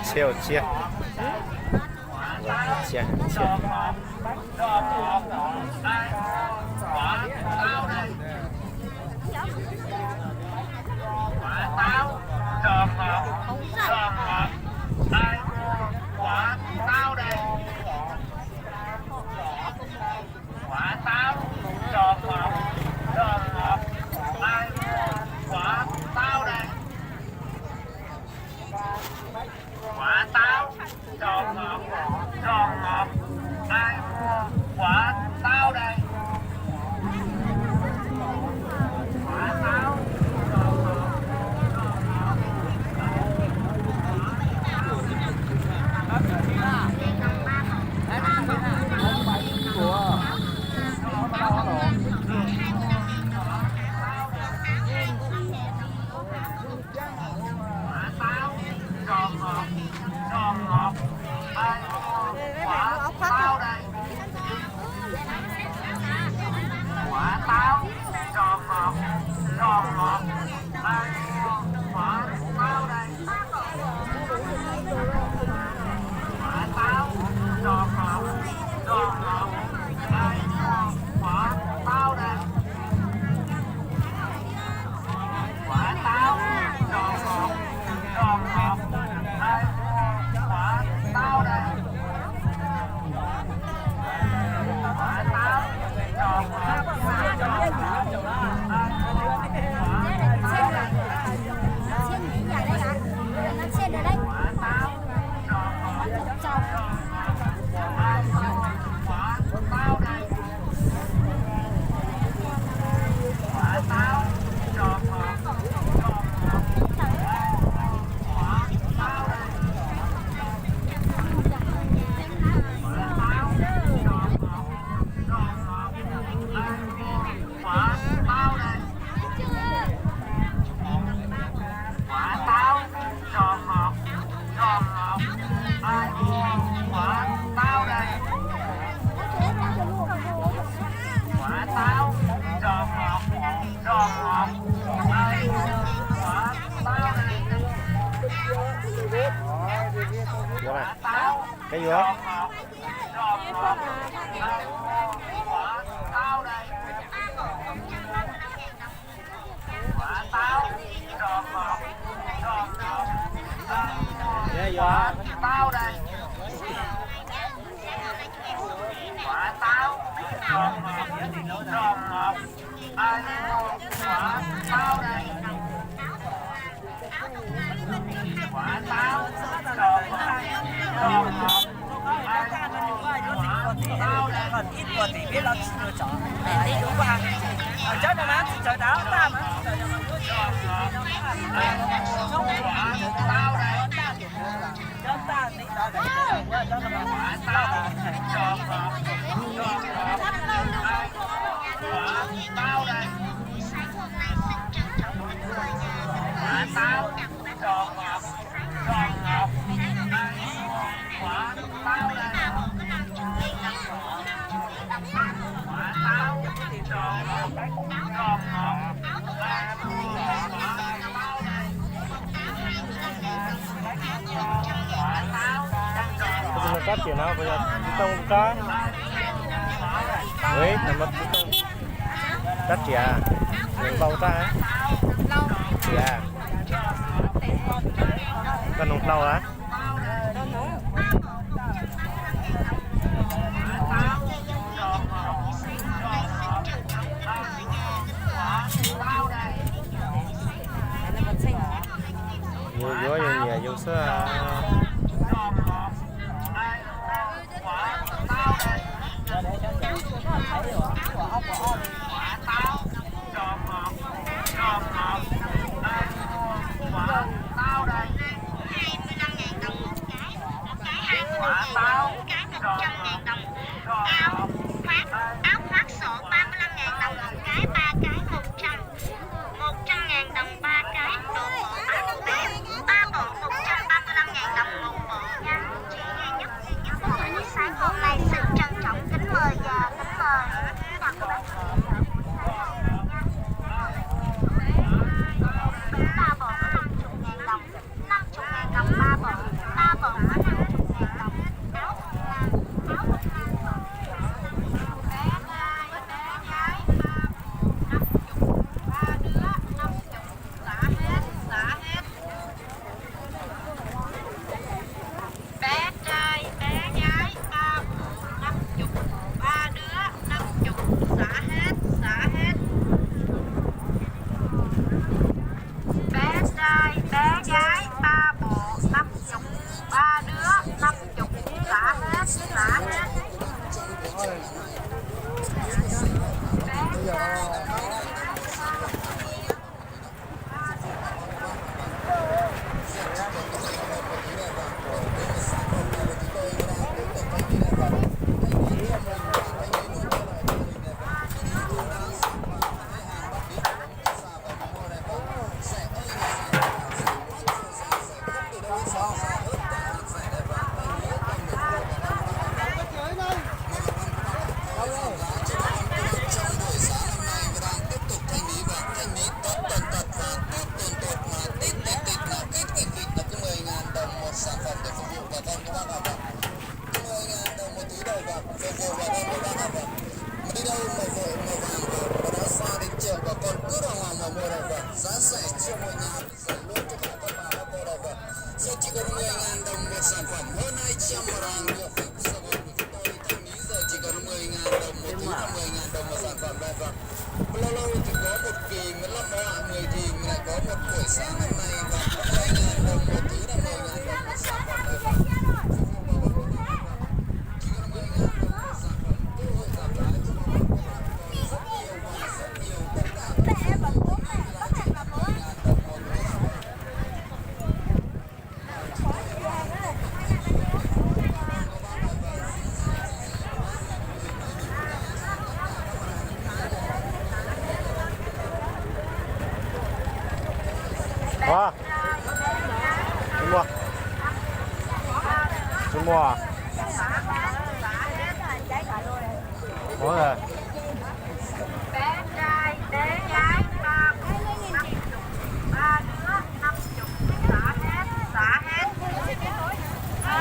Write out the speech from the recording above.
Txhiab, txhiab, txhiab, txhiab. Quả táo, giò ngọt, giò ngọt, ai mua, quả táo đây. Quả táo, giò ngọt, giò ngọt, ai mua, quả táo đây. Quả táo, giò ngọt, giò ngọt, ai mua, Ai mua, mua táo đây. Quả táo, giò ngọt, giò ngọt, ai mua, mua táo đây. Yuav, koj yuav. Yuav, yuav. Rab riam no puas yog tsis tooj rab? Tab sis tsis tooj rab riam, nws npau rab riam. Koj nug hlau a. Yus yuav yus nyiam yus xwb. Ua, tsis muaj, tsis muaj. Ua,